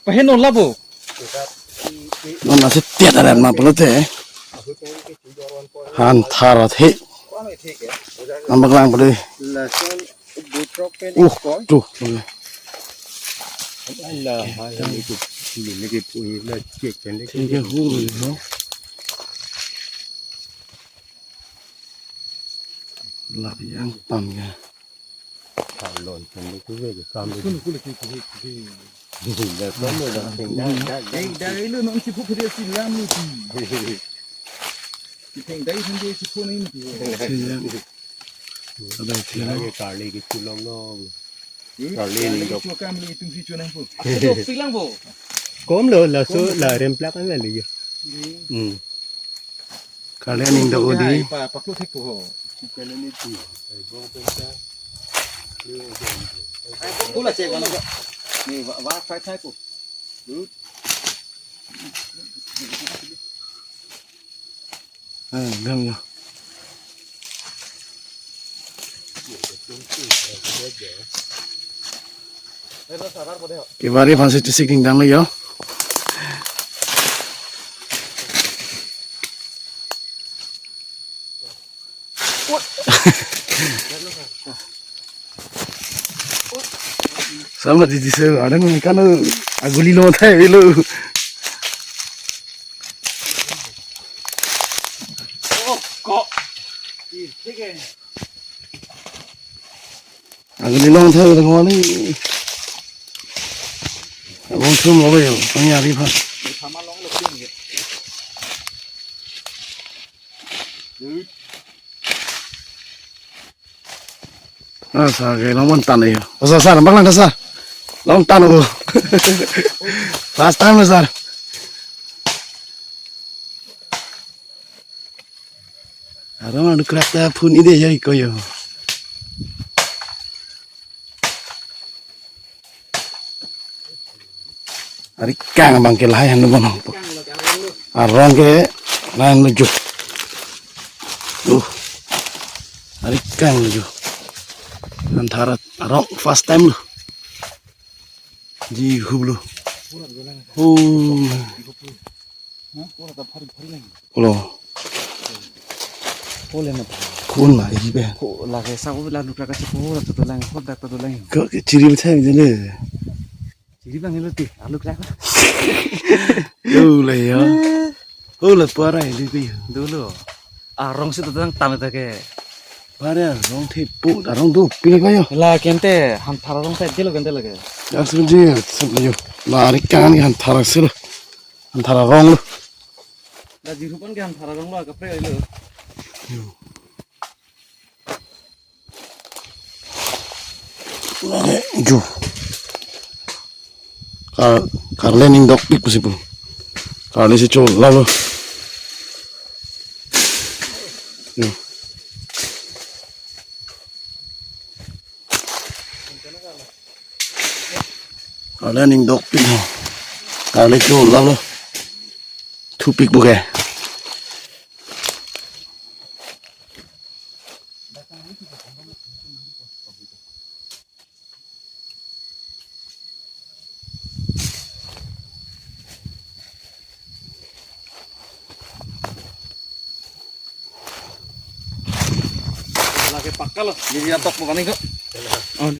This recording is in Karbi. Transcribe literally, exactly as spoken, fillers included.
Pahen ola bo. Non nasi tiat arat ma pulote. Hanthar athe. Nambak lang puli. Lason butrok pen Uh, ikoi. Tu. Ala, ala, lagi, lagi, lagi, cek, cek, lagi. Tiga hulu, no? Lah, yang tam ya. Kalon, kan itu je, kan itu. Sun kule ki, ki, ki. Dah, kan itu dah, dah, dah. Dai, dai lo non si phu phu si lam lo ti. Ki theng dai theng dai si phu ni ti. Siya. Ada tiang. Lagi kali ki tulong lo. Hmm? Kali ni dok. Chu kam lo itum si chu nang phu. Aku dok silang bo. Kom lo, laso, la remplak kan lagi ya. Hmm. Kali ning dok odi. Pa, paklu thek ko. Kula che kono. Ni wa, wa, fry, fry ko. Ah, gam ya. Kibari aphansi chesik dingdang lo yo. Sama di dise, ada nang kan aguli lo thai lo. Aguli long thai lo ngoni. Abang thum lo yo, pang yari pha. Ah, sar ke long tan yo. Oh, sar, sar, bang lang sar. Long tan ko. First time lo sar. Arong adu krak ta phun ide ya iko yo. Ari kang abang ke lahai han lo bono. Arong ke lahai han lo jo. Uh. Ari kang lo jo. Hanthar arong first time lo. Ji hub lo. Oh. Olo. Kole na. Kun ma isi be. Ko lake sa ko la lukra ka si ko la to lang, ko dak to lang. Ko ke chiri bethai jene. Chiri bang lo ti, alu kra. Yo le yo. Ko la para le ti. Dolo. Arong si to dang tam ta ke. Para arong thepo, arong dopik ko yo. La kente, hanthar arong sa dilo kente lake. Yak sum ji, sum yo. La ari kang ni hanthar si lo. Hanthar arong lo. La jiru pon ke hanthar arong lo, kapre lo. Lake, jo. Kar, karle ning dokpik pusi pu. Karle si cho lalo. Jo. Karle ning dokpik ho. Karle cho lalo. Thupik pu ke. Lake pakka lo, neli atok mo kani ko. Oh.